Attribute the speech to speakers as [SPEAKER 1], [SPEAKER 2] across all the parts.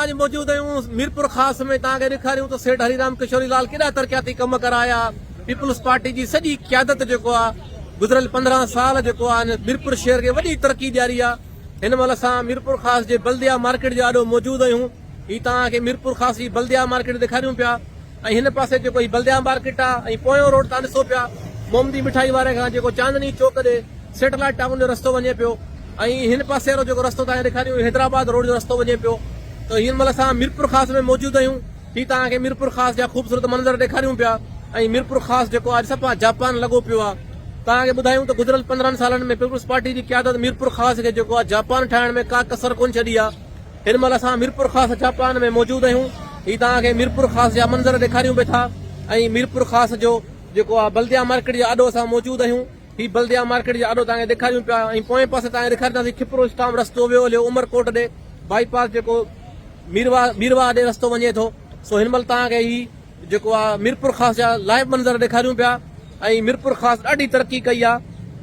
[SPEAKER 1] اسان اڄ موجود آهيون ميرپور خاص ۾ توهان کي ڏيکاريون ته سيٺ هري رام ڪشوري لال ڪيڏا ترقياتي ڪم ڪرايا پيپلز پارٽي جي سڄي قيادت جيڪو آ گذريل 15 سال جيڪو آ ميرپور شهر کي وڏي ترقي ڏياري آ هن مهل اسان ميرپور خاص جي بلديا مارڪيٽ جي آڏو موجود آهيون هي توهان کي ميرپور خاص جي بلديا مارڪيٽ ڏيکاريون پيا ۽ هن پاسي جيڪو هي بلديا مارڪيٽ آ ۽ پويون روڊ تان ڏسو پيا محمدي مٺائي واري کان جيڪو چاندني چوڪ ڏي سيٽلائيٽ ٽائون جو رستو وڃي پيو ۽ هن پاسي وارو جيڪو رستو تان ڏيکاريون اهو حيدرآباد روڊ جو رستو وڃي پيو ته هن مهل اسان ميرپورخاص ۾ موجود آهيون هي توهان کي ميرپورخاص جا خوبصورت منظر ڏيکاريون پيا ۽ ميرپورخاص جيڪو آ صفا جاپان لڳو پيو آ توهان کي ٻڌايون ته گذريل 15 سالن ۾ پيپلز پارٽي جي قيادت ميرپورخاص کي جيڪو آ جاپان ٺاهڻ ۾ ڪا ڪسر ڪون ڇڏي آ. هن مهل اسان ميرپورخاص جاپان ۾ موجود آهيون. هي توهان کي ميرپورخاص جا منظر ڏيکاريون پئي ٿا ۽ ميرپورخاص جو جيڪو آهي بلديا مارڪيٽ جي آڏو اسان موجود آهيون. هي بلديا مارڪيٽ جي آڏو توهان کي ڏيکاريون پيا ۽ پوئين پاسي توهان کي ڏيکارينداسين کپرو اسٽام رستو ويو هليو عمرڪوٽ ڏي بائي پاس جيڪو ميرواهه ميرواهه ڏي رستو وڃي ٿو سو هن مهل توهان کي هي جيڪو آ ميرپورخاص جا لائيو منظر ڏيکاريون پيا ۽ ميرپورخاص ڏاڍي ترقي ڪئي آ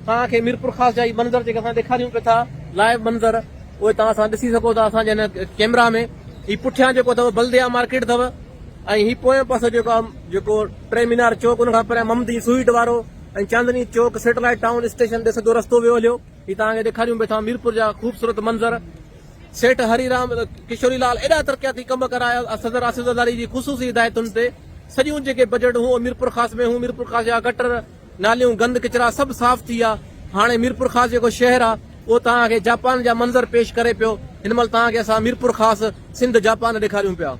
[SPEAKER 1] توهان کي ميرپورخاص جا هي منظر جيڪي اسان ڏيکاريون پيا ٿا لائيو منظر اهي توهان اسان ڏسي سگهو ٿا اسان جي هن ڪيمرا ۾ هي پٺيان جيڪو اٿو بلديا مارڪيٽ اٿو ۽ هي پويان پاسو جيڪو آ جيڪو ٽي مينار چوڪ ان کان پريان ممدي سوئيٽ وارو ۽ Chandni Chowk satellite town station ڏي سڌو رستو ويو هليو هي توهان کي ڏيکاريون پيا ٿا ميرپور جا خوبصورت منظر سيٺ هري رام ڪشوري لال ايڏا ترقياتي ڪم ڪرايا صدر آصف زرداري جي خصوصي هدايتن تي سڄيون جيڪي بجيٽ هون ميرپورخاص ۾ هون ميرپورخاص جا گٽر ناليون گند ڪچرا سڀ صاف ٿي ويا هاڻي ميرپورخاص جيڪو شهر آ اهو توهان کي جاپان جا منظر پيش ڪري پيو هن مهل توهان کي اسان ميرپورخاص سنڌ جاپان ڏيکاريون پيا.